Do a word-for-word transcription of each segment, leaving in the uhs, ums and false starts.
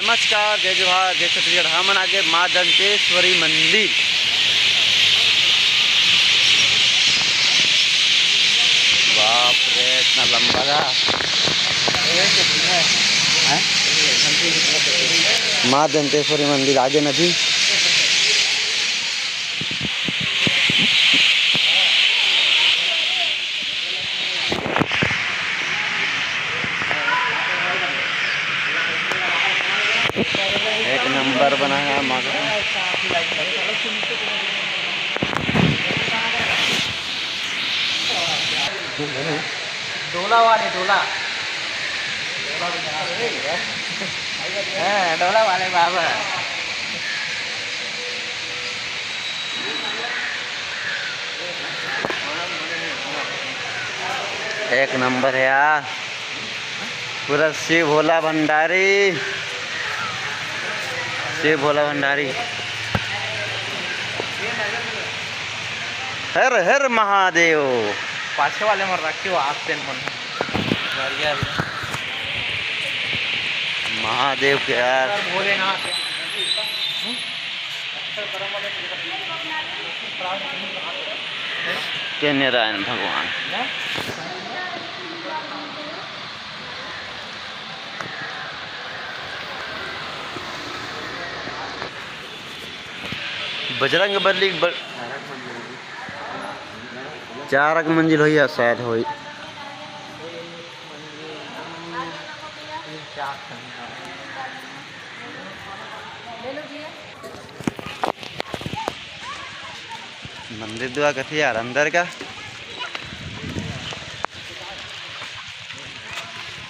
नमस्कार, जय जोहार, जय छत्तीसगढ़। हमन आगे माँ दंतेश्वरी मंदिर। बाप रे, इतना लंबा था। हैं? माँ दंतेश्वरी मंदिर आगे नदी। एक नंबर बना है मगर। डोला वाले डोला। हाँ, डोला वाले बाबा। एक नंबर है यार, पूरा शिव भोला भंडारी, शिव भोला भंडारी। हर हर महादेव। पाछे वाले मन रखे हो आप तेन मन। महादेव के यार। भोलेनाथ। के नारायण भगवान। बजरंग बली ब-, चार मंजिल होई या शायद होई। मंदिर दुआ कथे यार, अंदर का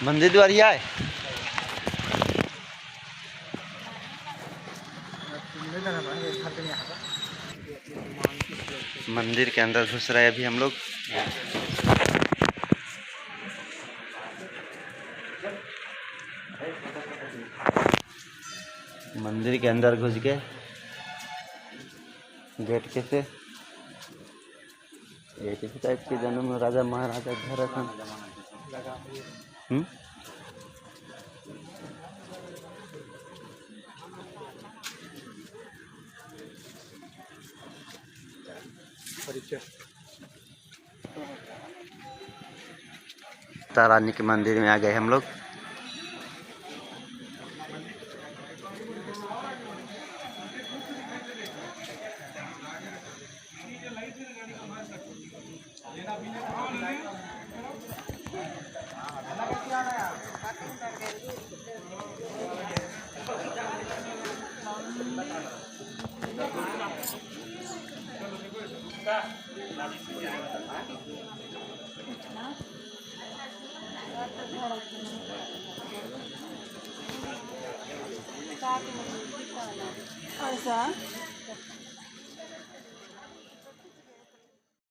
मंदिर दुआर ही आय। मंदिर के अंदर घुस रहे अभी हम लोग। मंदिर के अंदर घुस के गेट के से, ये किसी टाइप के जन्म राजा महाराजा घर रहता। हम्म। माता रानी के मंदिर में आ गए हम लोग। ऐसा।